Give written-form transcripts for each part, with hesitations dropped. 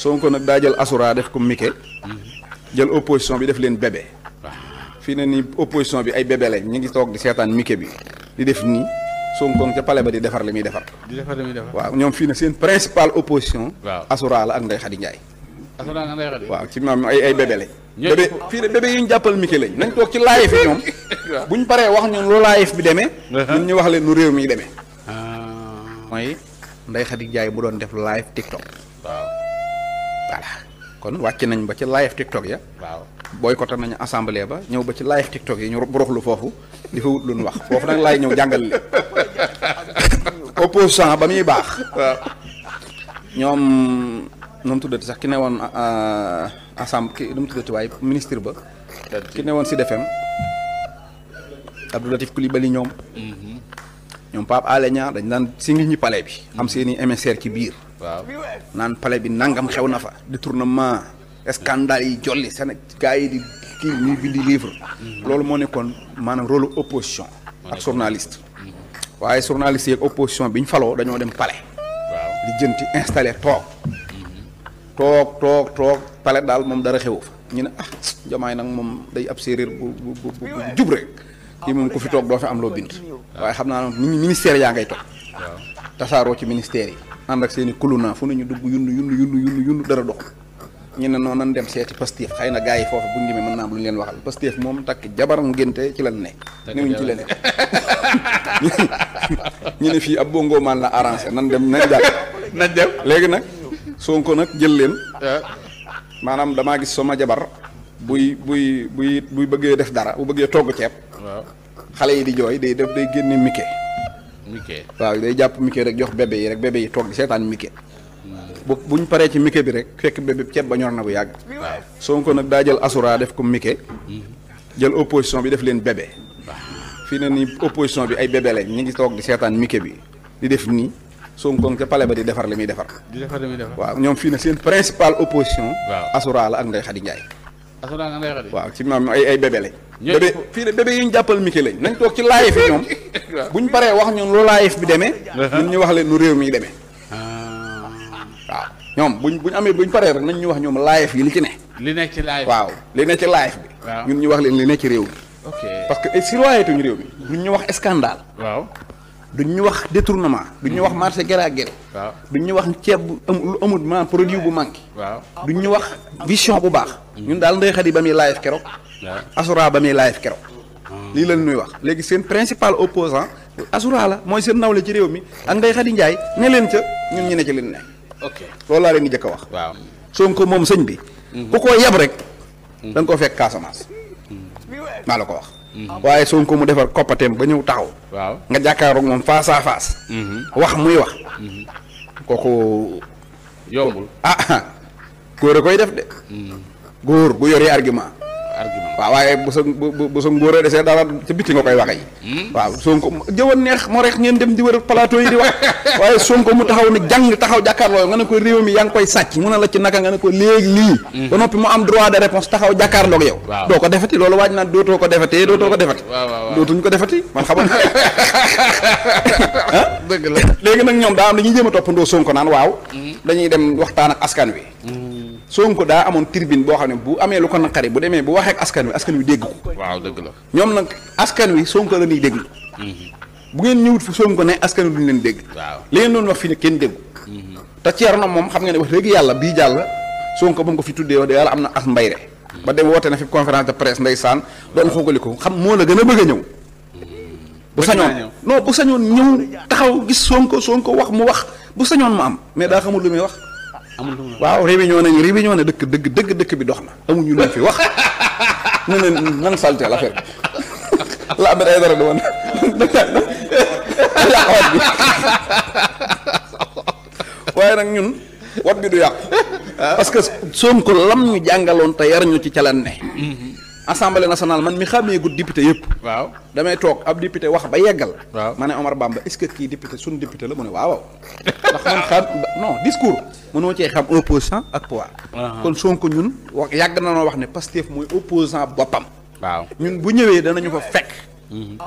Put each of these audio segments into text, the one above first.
Sonko nag daa jël Asura def ko Mike jël opposition bi def leen bébé fii ne nii opposition bi ay bébé lañ ñu ngi toog di seetaan Mike bi di def nii Sonko ca palais ba di defar li muy defar. waaw ñoom fii ne seen principale opposition. waaw Asura la ak Ndeye Khady Ndiaye. Asura nga Ndeye Khady. waaw ci maam ay bébé lañ. bébé fii ne bébé yi ñu jàppal Mike lañ nañ toog ci live yi ñoom. buñ paree wax ñun lu live bi demee. ñun ñu wax leen nu réew mi demee. mooy Ndeye Khady Ndiaye bu doon def live TikTok. waaw. voilà kon wàcc nañ ba ci live TikTok ya. waaw boycotté nañu assemblée ba ñëw ba ci live TikTok yi ñu boroxlu foofu di fa wut lu ñu wax foofu nag laay ñëw jàngal li opposant ba muy baax. waaw ñoom nu mu tuddati sax ki ne woon assemblée ki nu mu tuddati waaye ministre ba. ki ne woon Sud FM Abdou Latif Coulibaly ñoom. ñoom Pape Alé Niang dañ daan si ngi ñi palais bi. am seeni émissaire ci biir. waaw naan palais bi nangam xew na fa. détournement scandale yi jolli seen gars yi di kii ñuy bindi livre. loolu moo nekkoon maanaam rôle opposition. ak journaliste. waaye journaliste yi ak opposition bi ñu faloo dañoo dem palais. waaw di jënti installé toog palais daal moom dara xewu fa ñu ne Diomaye nag moom day ab séeréer bu jub rek kii moom ku fi toog doo fi am loo bind. waaye xam naa ne ministère yaa ngay toog. waaw tasaaroo ci ministère yi. ànd ak seen i kuluna fu nañu dugg yundu dara dox. ñu ne noonu nan dem seeti Pastef xëy na gars yi foofu bu ñu demee mën naa am lu ñu leen waxal Pastef moom takk jabar ngénte ci lan ne. newuñ ci leneen ñu ne fii ab bongo maan la arrangé nan dem nañ dem léegi nag Sonko nag jël leen. maanaam damaa gis sama jabar buy bëggee def dara bu bëggee togg ceeb. waaw xale yi di jooy day génne Mike. waaw day jàpp Mike rek jox bébé yi rek bébé yi toog di seetaan Mike. buñ paree ci Mike bi rek fekk bébé ceeb ba ñor na bu yàgg. waaw Sonko nag daa jël Asura def ko Mike jël opposition bi def leen bébé. fii ne nii opposition bi ay bébé lañ ñu ngi toog di seetaan Mike bi di def nii Sonko ca palais ba di defar li muy defar. waaw ñoom fii ne seen principale opposition. Asura la ak Ndeye Khady Ndiaye. Asura nga Ndeye Khady. waaw ci maam ay bébé lañ. bébé fii ne bébé yi ñu jàppal Mike lañ nañ toog ci live yi ñoom. buñ paree wax ñun lu live bi demee. ñun ñu wax leen nu réew mi demee. waaw ñoom buñ paree rek nañ ñu wax ñoom live yi li ci ne. li nekk ci live waaw li nekk ci live bi. ñun ñu wax leen li nekk ci réew mi. ok parce que si waayetuñu réew mi duñ ñu wax scandale. waaw duñ ñu wax détournement. duñ ñu wax marché gré à gré. waaw duñ ñu wax ceeb bu lu amul maanaam produit bu manqué. waaw duñ ñu wax vision bu baax. ñun daal Ndeye Khady ba muy live keroog. Asura ba muy live keroog. lii la ñuy wax léegi seen principal opposant Asura la mooy seen nawle ci réew mi ak Ndeye Khady Ndiaye ne leen ca ñun ñu ne ci leen ne. ok loolu laa leen di jëkk a wax. waaw Sonko moom sëñ bi. ku ko yeb rek. da nga koo fekk Casamance. maa la ko wax. waaye Sonko mu defar koppateem ba ñëw taxaw. waaw nga jàkkaaroog moom face à face. wax muy wax. kooku. yombul góor a koy def de. góor bu yoree argument. waaw waaye bu sa ngóor a desee dara ca biti nga koy waxe yi. waaw Sonko jëwoon neex moo rex ngeen dem di wër plateau yi di wax waaye Sonko mu taxaw ne jàng taxaw jàkkaarloo nga ne ko réew mi yaa ngi koy sàcc mu ne la ci naka nga ne ko léegi lii. ba noppi mu am droit de réponse taxaw jàkkaarloo ak yow. doo ko defati loolu waaj naa dootoo ko defati. dootuñ ko defati man xamoon dëgg la léegi nag ñoom daa am dañuy jéem a toppandoo Sonko naan waaw. dañuy dem waxtaan ak askan wi. Sonko daa amoon tribune boo xam ne bu amee lu ko naqari bu demee bu waxee ak askan wi dégg ko. waaw dëgg la ñoom nag askan wi Sonko la ñuy déglu. bu ngeen ñëwut fu Sonko ne askan wi duñ leen dégg. waaw li ngeen doon wax fii ne kenn déggu. te Thierno moom xam nga ne wax dëgg yàlla bii jàll Sonko ba mu ko fi tuddee wax dëgg yàlla am na as mbayre ba dem woote na fi conférence de presse ndeysaan doon xoogali ko xam moo la gën a bëgg a ñëw. bu sañoon non bu sañoon ñëw taxaw gis Sonko wax mu wax bu sañoon mu am mais daa xamul lu muy wax. waaw réunion ne dëkk bi dox na amuñu lu fi wax ñu ne nan salte l'affaire bi la am ay dara doon yàq wat bi waaye nag ñun wat bi du yàqu parce que Sonko lam ñu jàngaloon te yar ñu ci calan ne assemblée nationale man mi xamee gudd député yëpp waaw damay toog ab député wax ba yeggal waaw ma ne Omar Bamba est-ce que kii député suñu député la mu ne waaw ndax man xam non discours mënoo cee xam opposant ak pouvoir kon Sonko ñun wax yàgg na noo wax ne Pastef mooy opposant boppam waaw ñun bu ñëwee danañu fa fekk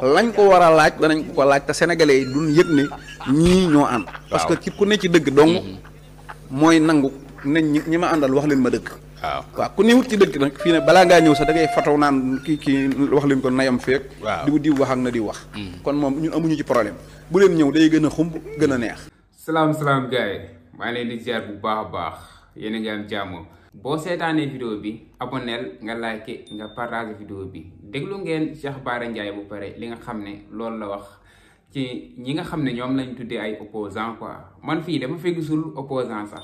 lañ ko war a laaj danañ ko laaj te sénégalais yi duñ yëg ne ñii ñoo ànd parce que ci ku ne ci dëgg dong mooy nangu nañ ñi ma àndal wax leen ma dëgg. waaw ku néewut ci dëgg nag fii ne balaa ngaa ñëw sax da ngay fataw naan kii wax leen ko nayam feek. waaw diw wax ak na di wax. kon moom ñun amuñu ci problème bu leen ñëw day gën a xumb gën a neex. salaam gars yi maa ngi leen di ziar bu baax a baax yéen a ngi am jàmm boo seetaanee vidéo bi abonneel nga like nga partage vidéo bi déglu ngeen Cheikh Bara Ndiaye bu pare li nga xam ne loolu la wax ci ñi nga xam ne ñoom lañ tuddee ay opposant quoi man fii dama fi gisul opposant sax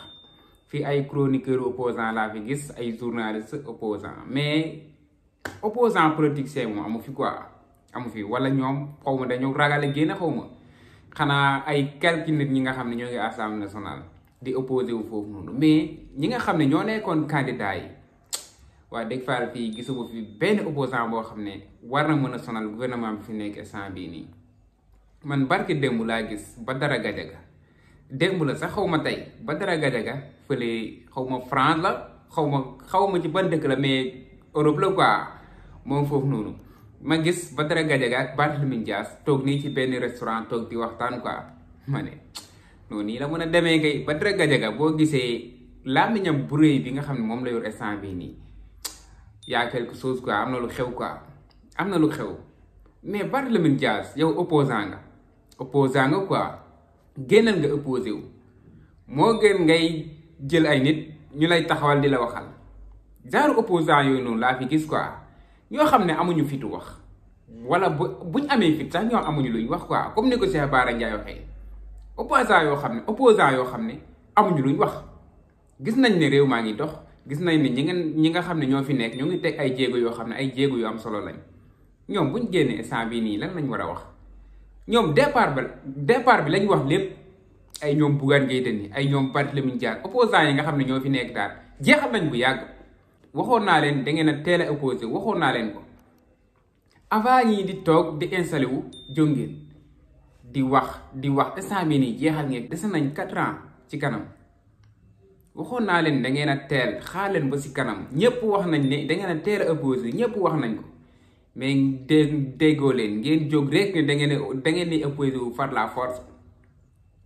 fii ay chroniqueur opposant laa fi gis ay journaliste opposant mais opposant politicien moom amu fi quoi amu fi wala ñoom xaw ma dañoo ragal a génn xaw ma xanaa ay quelques nit ñi nga xam ne ñoo ngi assemblée nationale di opposé wu foofu noonu mais ñi nga xam ne ñoo nekkoon candidat yi waa dëgg faal fii gisuma fi benn opposant boo xam ne war na mën a sonal gouvernement bi fi nekk instant bii nii man barke démb laa gis Badara Gadiaga démb la sax xaw ma tey Badara Gadiaga fële xaw ma France la xaw ma ci ban dëkk la mais Europe la quoi moom foofu noonu ma gis Badara Gadiaga ak Barthélémy Dias toog nii ci benn restaurant toog di waxtaan quoi ma ne noonu nii la mën a demee kay Badara Gadiaga boo gisee làmmiñam bu rëy bi nga xam ne moom la yor instant bii nii yaa quelque chose quoi am na lu xew quoi am na lu xew mais Barthélémy Dias yow opposant nga quoi génnal nga opposé wu moo gën ngay jël ay nit ñu lay taxawal di la waxal genre opposant yooyu noonu laa fi gis quoi ñoo xam ne amuñu fitu wax wala buñ amee fit sax ñoo amuñu luñ wax quoi comme ni ko Cheikh Bara Ndiaye waxee opposant yoo xam ne amuñu luñ wax gis nañ ne réew maa ngi dox gis nañ ne ñi nga xam ne ñoo fi nekk ñoo ngi teg ay jéego yoo xam ne ay jéego yu am solo lañ ñoom buñ génnee instant bii nii lan lañ war a wax ñoom départ bi lañ wax lépp ay ñoom Bougane Gueye Dany ay ñoom Barthélémy Dias opposant yi nga xam ne ñoo fi nekk daal jeexal nañ bu yàgg waxoon naa leen da ngeen a teel a opposé waxoon naa leen ko avant ñii di toog di installé wu jóngeen di wax instant bii nii jeexal ngeen dese nañ 4 ans ci kanam waxoon naa leen da ngeen a teel xaar leen ba si kanam ñëpp wax nañ ne da ngeen a teel a opposé ñëpp wax nañ ko mais déggoo leen ngeen jóg rek ne da ngeen di opposé wu par la force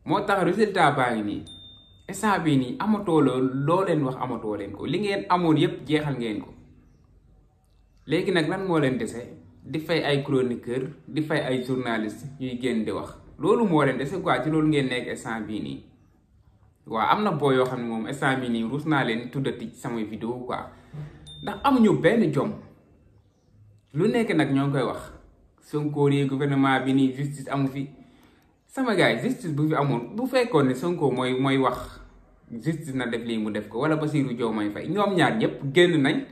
moo tax résultat baa ngi nii instant bii nii amatoo loo leen wax amatoo leen ko li ngeen amoon yépp jeexal ngeen ko léegi nag lan moo leen dese di fay ay chroniqueur di fay ay journaliste ñuy génn di wax loolu moo leen dese quoi ci loolu ngeen nekk instant bii nii waaw am na boo yoo xam ne moom instant bii nii ruus naa leen tuddati ci samay vidéo quoi ndax amuñu benn jom lu nekk nag ñoo ngi koy wax Sonko yi gouvernement bi nii justice amu fi sama gars yi justice bu fi amoon bu fekkoon ne Sonko mooy wax justice na def lii mu def ko wala Bassirou Diomaye Faye ñoom ñaar ñëpp génn nañ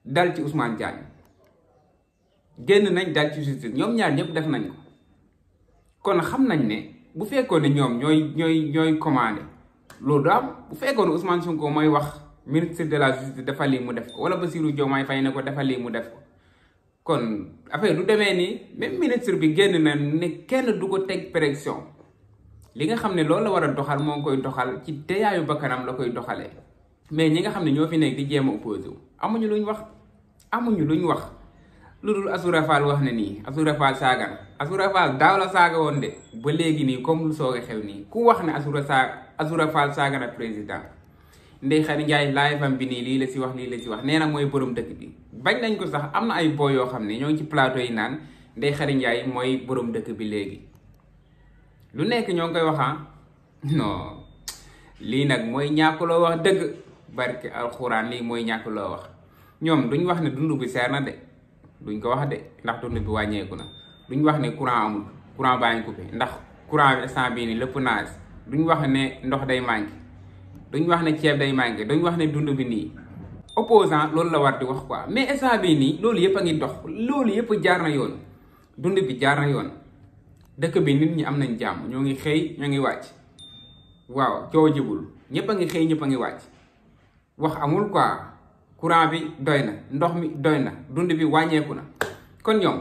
dal ci Ousmane Diagne génn nañ dal ci justice ñoom ñaar ñëpp def nañ ko kon xam nañ ne bu fekkoon ne ñoom ñooy commandé loolu du am bu fekkoon ne Ousmane Sonko mooy wax ministre de la justice dafa lii mu def ko wala Bassirou Diomaye Faye ne ko dafa lii mu def ko kon affaire du demee nii même ministre bi génn na ne kenn du ko teg pression li nga xam ne loolu la war a doxal moo ngi koy doxal ci deyaayu bakkanam la koy doxalee mais ñi nga xam ne ñoo fi nekk di jéem a opposé wu amuñu luñ wax lu dul Assoura Fall wax na nii Assoura Fall saaga na Assoura Fall daaw la saaga woon de ba léegi nii comme lu soog a xew nii ku wax ne Assoura Fall saaga na président Ndeye Khady Ndiaye live am bi nii lii la si wax nee na mooy borom dëkk bi bañ nañ ko sax am na ay boy yoo xam ne ñoo ngi ci plateau yi naan Ndeye Khady Ndiaye mooy borom dëkk bi léegi lu nekk ñoo ngi koy wax non lii nag mooy ñàkkuloo wax dëgg barke alxuraan lii mooy ñàkkuloo wax ñoom duñ wax ne dund bi seer na de duñ ko wax de ndax dund bi wàññeeku na duñ wax ne courant amul courant baa ngi coupé ndax courant bi instant bii nii lépp naaj duñ wax ne ndox day manqué duñ wax ne ceeb day manqué duñ wax ne dund bi nii opposant loolu la war di wax quoi mais instant bii nii loolu yëpp a ngi dox loolu yëpp jaar na yoon dund bi jaar na yoon dëkk bi nit ñi am nañ jàmm ñoo ngi xëy ñoo ngi wàcc waaw coow jibul ñëpp a ngi xëy ñëpp a ngi wàcc wax amul quoi courant bi doy na ndox mi doy na dund bi wàññeeku na kon ñoom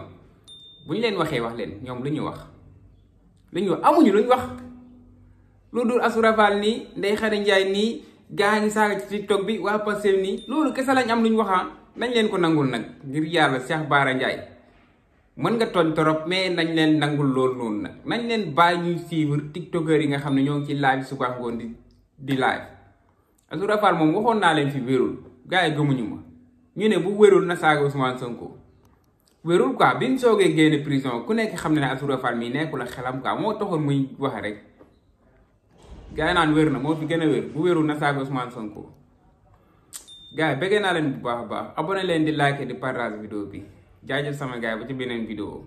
bu ñu leen waxee wax leen ñoom lu ñu wax amuñu luñ wax lu dul Assoura Fall nii Ndeye Khady Ndiaye nii gaa ngi saaga ci TikTok bi waa Pastef nii loolu kese lañ am luñ waxaa nañ leen ko nangul nag ngir yàlla Cheikh Bara Ndiaye mën nga tooñ torop mais nañ leen nangul loolu noonu nag nañ leen bàyyi ñuy suivre tiktokers yi nga xam ne ñoo ngi ci live suba ngoon di live Azoura Fall moom waxoon naa leen fi wérul gars yi gëmuñu ma ñu ne bu wérul na saaga Ousmane Sonko wérul quoi bi ñu soogee génne prison ku nekk xam ne ne Azoura Fall mii nekkul a xelam quoi moo taxoon muy wax rek gars yi naan wér na moo fi gën a wér bu wérul na saaga Ousmane Sonko gars yi bëggee naa leen bu baax a baax abonné leen di like di partage vidéo bi jaajëf sama gars yi ba ci beneen vidéo